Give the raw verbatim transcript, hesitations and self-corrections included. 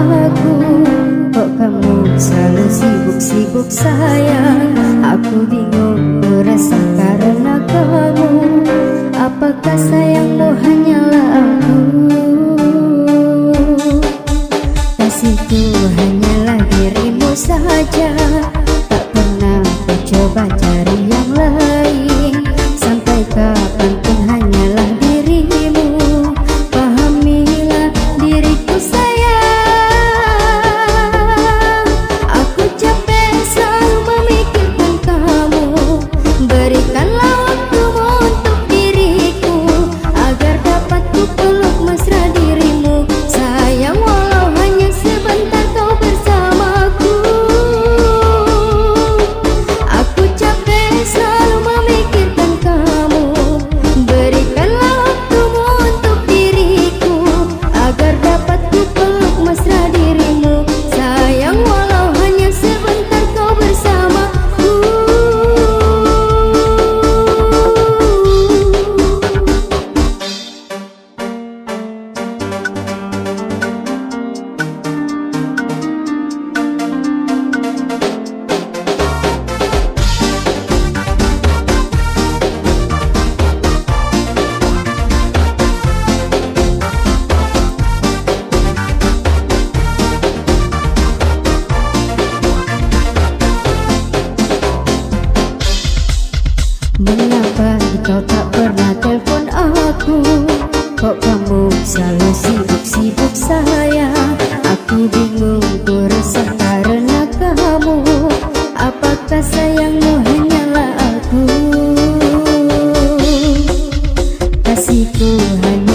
Aku, kok kamu selalu sibuk-sibuk sayang? Aku bingung, ku resah karena kamu. Apakah sayangmu hanyalah aku? Kasihku hanyalah dirimu saja. Tak pernah ku coba cari yang lain. Sampai kapanpun hanyalah dirimu. Pahamilah diriku sayang. Aku capek selalu memikirkan kamu. Berikanlah waktumu untuk diriku, agar dapat ku peluk mesra dirimu. Sayang, walau hanya sebentar kau bersamaku. Aku capek selalu memikirkan kamu. Berikanlah waktumu untuk diriku, agar dapat ku peluk mesra dirimu. Sayang, walau hanya sebentar kau bersamaku. Mengapa kau tak pernah telepon aku? Kok kamu selalu sibuk-sibuk sayang? Aku bingung, ku resah karena kamu. Apakah sayangmu hanyalah aku? Kasihku hanya